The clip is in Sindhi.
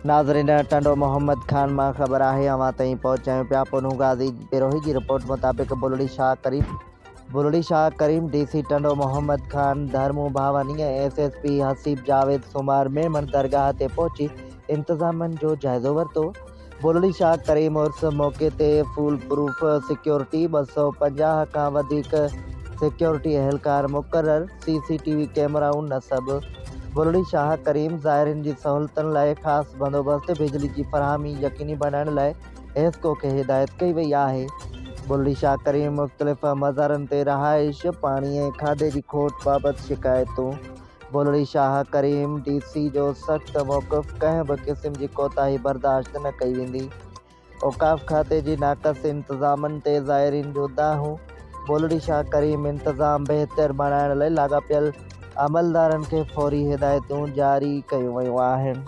ناظرين ٽنڊو محمد خان مان خبر آهي اوهان تائين پهچايون پيا پنهون غازي بروهي جي رپورٽ مطابق Bulri Shah Karim Bulri Shah Karim D C Tando Muhammad Khan Dharmo Bhawani ۽ S S P Haseeb Javed Soomar Memon درگاهه تي پهچي انتظامن جو جائزو ورتو بلڙي شاهه ڪريم عرس موقعي تي فول پروف سيڪيورٽي 250 کان وڌيڪ سيڪيورٽي اهلڪار مقرر سي سي ٽي وي ڪئميرائون نصب، بلڙي شاهه ڪريم زائرين جي سهولتن لاء خاص بندوبست، بجلي جي فراهمي يقيني بڻائڻ لاء حيسڪو کي هدايت ڪئي وئي آهي. بلڙي شاهه ڪريم مختلف مزارن تي رهائش، پاڻي ۽ کاڌي جي کوٽ بابت شڪايتون، بلڙي شاهه ڪريم ڊي سي جو سخت موقف، ڪنهن به قسم جي ڪوتاهي برداشت نه ڪئي ويندي. اوقاف کاتي جي ناقص انتظامن تي زائرين جون دانهون، بولڙي شاهه ڪريم انتظام بهتر بڻائڻ لاء لاڳاپيل عملدارن کي فوري هدايتون جاري ڪيون ويون آهن.